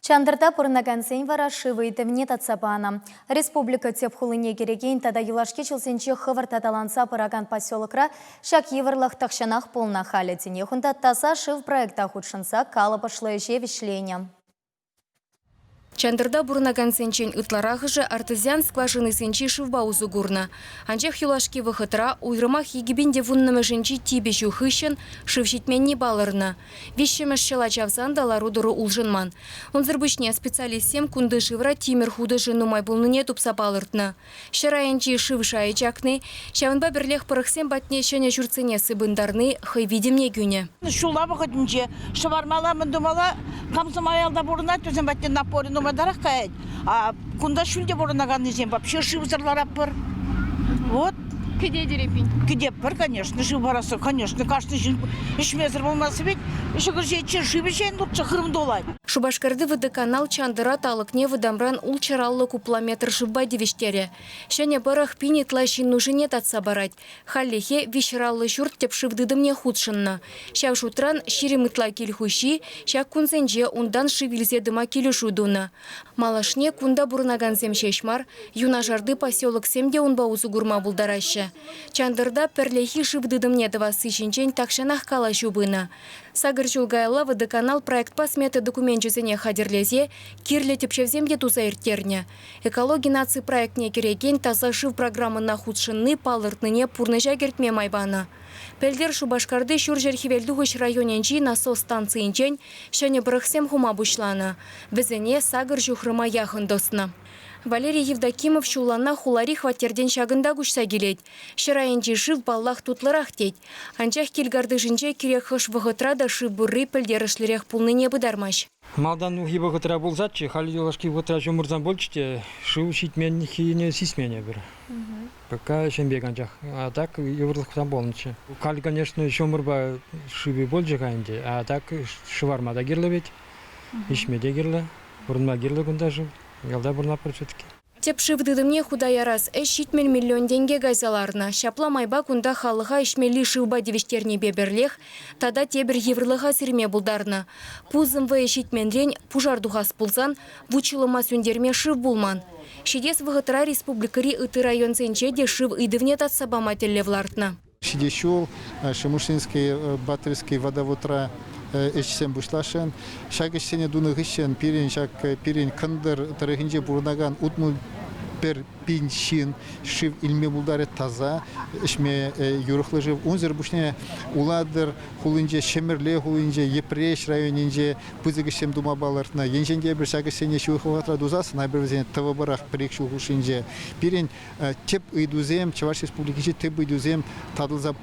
Чантӑрта пурӑнакансен вара шыв ыйтӑвне татса панӑ. Республика тӗп хулине кӗрекен тата юлашки ҫулсенче хӑвӑрт аталанса пыракан поселокра ҫак йывӑрлӑх тахҫанах пулнӑ. Халӗ тинех унта Таса шыв проекта хутшӑнса калӑпӑшлӑ ӗҫе вӗҫленӗ. Чантӑрта пурӑнакансенчен ытларахӑшӗ артезиан скважинисенчи шывпа усӑ курнӑ. Анчах юлашки вӑхӑтра, уйрӑмах 2010-мӗшӗнчи типӗ ҫу хыҫҫӑн, шыв ҫитменни палӑрнӑ. Виҫҫӗмӗш ҫӑла чавсан та лару-тӑру улшӑнман. Унсӑр пуҫне специалистсем кунти шывра тимӗр хутӑшӗ нумай пулнине тупса палӑртнӑ. Ҫӗр айӗнчи шыв шайӗ чакни, ҫавӑнпа пӗрлех пӑрӑхсем патне ҫӗнӗ ҫуртсене сыпӑнтарни хӑй витӗмне кӳнӗ. Ҫулла вӑхӑтӗнче шӑвармалла, мӗн тумалла, камсем аялта пурӑнать, вӗсем патне напорӗ нумайтарах каять. А кунта ҫӳлте пурӑнаканнисем вообще шывсӑр ларатпӑр. Вот. Кӗтетӗр эппин? Кӗтетпӗр, конечно, шыв парасса, конечно, кашни ҫын ӗҫмесӗр пулмасть вӗт. Ҫӑкӑр ҫиет, шыв ӗҫен лучше хырӑм тулать. Шупашкарти водоканал Чантӑра талӑкне вӑтамран ултҫӑраллӑ кубла метр шывпа тивӗҫтерӗ. Ҫӗнӗ пӑрӑх пин ытла ҫын нушине татса парать. Хальлӗхе виҫҫӗраллӑ ҫурт тӗп шыв тытӑмне хутшӑннӑ. Ҫав шутран 20 ытла кил хуҫи ҫак кунсенче унтан шыв илсе тӑма килӗшӳ тунӑ. Малашне кунта пурӑнакансем ҫеҫ мар, юнашарти поселоксем те унпа усӑ курма пултараҫҫӗ. Чантӑрта пӗрлехи шыв тытӑмне тӑвасси ҫинчен тахҫанах калаҫу пынӑ. Сакӑр ҫул каялла Водоканал проектпа смета докуменчӗсене хатӗрлесе кирлӗ тӗпчевсем те туса ирттернӗ. Экологи наци проектне кӗрекен Таса шыв программӑна хутшӑнни палӑртнине пурнӑҫа кӗртме май панӑ. Пӗлтӗр Шупашкарти Ҫурҫӗр-Хӗвелтухӑҫ районӗнчи насос станцийӗнчен ҫӗнӗ пӑрӑхсем хума пуҫланӑ. Вӗсене сакӑр ҫухрӑма яхӑн тӑснӑ. Валерий Евдокимов ҫуллана хулари хваттертен ҫакӑнта куҫса килет. Ҫӗр айӗнчи шыв, паллах, тутлӑрах тет. Анчах кил картишӗнче кирек хӑш вӑхӑтра та шыв пурри пӗлтерӗшлӗрех пулнине пытармасть. Малтанхи вӑхӑтра пулсаччӗ, халь юлашки вӑхӑтра ҫумӑрсан пулчӗ те шыв ҫитменнине сисмен эпир. Пока ҫын пек анчах. А так йывӑрлӑхсем пулнӑччӗ. Халь, конечно, ҫумӑрпа шывӗ пулчӗ-ха ӗнтӗ, а так шӑварма та кирлӗ вӗт, ӗҫме те кирлӗ, пурӑнма кирлӗ кунта шыв. Ялта пурӑнатпӑр все-таки. Тӗп шыв тытӑмне хута ярас ӗҫ 70 миллион тенке кайса ларнӑ. Ҫапла майпа кунта халӑха ӗҫмелли шывпа тивӗҫтернипе пӗрлех тата тепӗр йывӑрлӑха сирме пултарнӑ. Пусӑм вӑйӗ ҫитменрен пушар тухас пулсан вут-ҫулӑма сӳнтерме шыв пулман. Ҫитес вӑхӑтра республикӑри ытти районсенче те шыв ыйтӑвне татса пама тӗллев лартнӑ. Ҫитес ҫул Шемуршинский Батыревский водоводра ӗҫсем пуҫласшӑн. Ҫак ӗҫсене тунӑ хыҫҫӑн пирӗн ҫак пирӗн кӑнтӑр тӑрӑхӗнче пурӑнакан 61 пин ҫын шыв илме пултарать таса ӗҫме юрӑхлӑ шыв. Унсӑр пуҫне Улатӑр хулинче, Ҫӗмӗрле хулинче, Йӗпреҫ районӗнче пысӑк ӗҫсем тума палӑртнӑ. Енчен те эпир ҫак ӗҫсене ҫывӑх вӑхӑтра тусассӑн, эпир вӗсене тӑвӑпӑрах пӗр-ик ҫул хушшинче. Пирӗн тӗп ыйтусем, Чӑваш Республикинчи тӗп ыйтусем татӑлса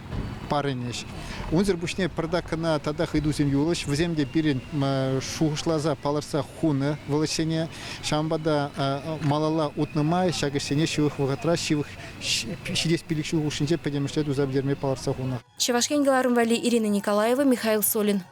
парӑнӗҫ. Унсӑр пуҫне пӗртак кӑна татах ыйтусем юлӗҫ. Вӗсем те пирӗн шухӑшласа палӑртса хунӑ вӑл ӗҫсене. Ҫавӑнпа та малалла утнӑ май ҫак ӗҫсене ҫывӑх вӑхӑтра, ҫывӑх ҫитес пилӗк ҫул хушшинче пӗтӗмӗшле туса пӗтерме палӑртса хунӑ. Чӑваш Ен кӑларӑм валли Ирина Николаева, Михаил Солин.